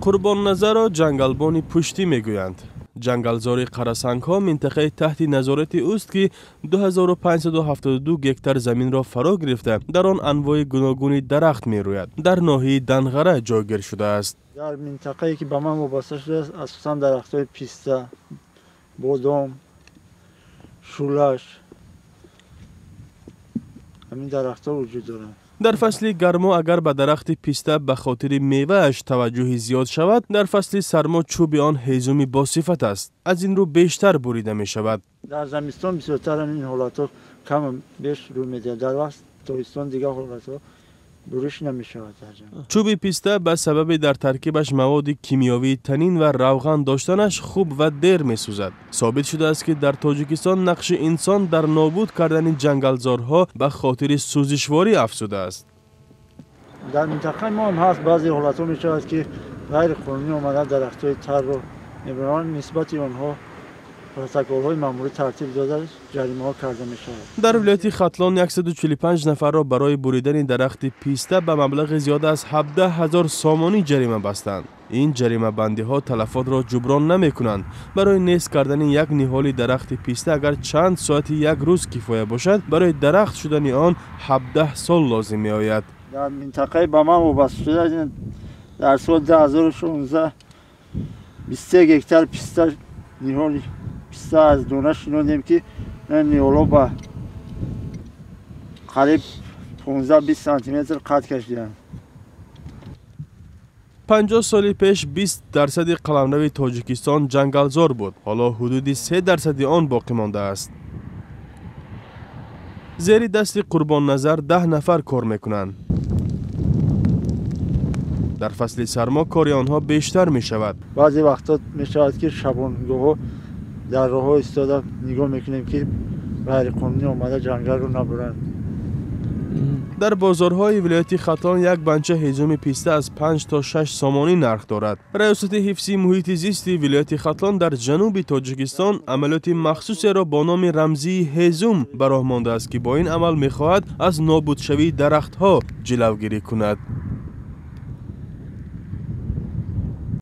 Қурбонназарро ҷангалбони пуштӣ мегӯянд. Ҷангалзори Қарасангҳо минтақаи таҳти назорати ӯст, ки 2572 гектар заминро фаро гирифта, дар он анвои гуногуни дарахт мерӯяд. Дар ноҳияи Данғара ҷойгир шудааст. Дар минтақае ки ба ман вобаста шудааст, асосан дарахтҳои писта, бодом, шӯлаш, ҳамин дарахтҳо вуҷуд доранд. Дар фасли гармо агар ба дарахти писта ба хотири мевааш таваҷҷӯҳи зиёд шавад, дар фасли сармо чӯби он ҳезуми босифат аст, аз ин рӯ бештар бурида мешавад. Дар замистон бисёртар ин ҳолатҳо кам беш рӯй медиҳад. Дар вақт тобистон дигар ҳолатҳо буриш намешавад. Чӯби писта ба сабаби дар таркибаш маводи кимиёвии танин ва равған доштанаш хуб ва дер месӯзад. Собит шудааст, ки дар Тоҷикистон нақши инсон дар нобуд кардани ҷангалзорҳо ба хотири сӯзишворӣ афзудааст. Дар минтақаи мо ҳам ҳаст, баъзе ҳолатҳо мешавад, ки ғайриқонунӣ омада дарахтҳои тарро мебаранд, нисбати онҳо протоколҳои маъмурӣ тартиб дода, ҷаримаҳо карда мешавад. Дар вилояти Хатлон 145 нафарро барои буридани дарахти писта ба маблағи зиёда аз 17 ҳазор сомонӣ ҷарима бастанд. Ин ҷаримабандиҳо талафотро ҷуброн намекунанд. Барои нест кардани як ниҳоли дарахти писта агар чанд соати як рӯз кифоя бошад, барои дарахт шудани он 17 сол лозим меояд. Дар минтақаи ба ман вобаста шуда дар соли 2016 23 гектар писта, ниҳоли писта аз дона шинондем, ки ниҳолҳо ба қариб 15-20 сантиметр қад кашиданд. 50 соли пеш 20% қаламрави Тоҷикистон ҷангалзор буд. Ҳоло ҳудуди 3% он боқӣ мондааст. Зери дасти Қурбонназар 10 нафар кор мекунанд. Дар фасли сармо кори онҳо бештар мешавад. Баъзе вақтҳо мешавад, ки шабонгоҳҳо дар роҳҳо истода нигоҳ мекунем, ки ғайриқонунӣ омада ҷангалро набуранд. Дар бозорҳои вилояти Хатлон як банча ҳезуми писта аз 5 то 6 сомонӣ нарх дорад. Раёсати ҳифзи муҳити зисти вилояти Хатлон дар ҷануби Тоҷикистон амалиёти махсусеро бо номи рамзии ҳезум ба роҳ мондааст, ки бо ин амал мехоҳад аз нобудшавии дарахтҳо ҷилавгирӣ кунад.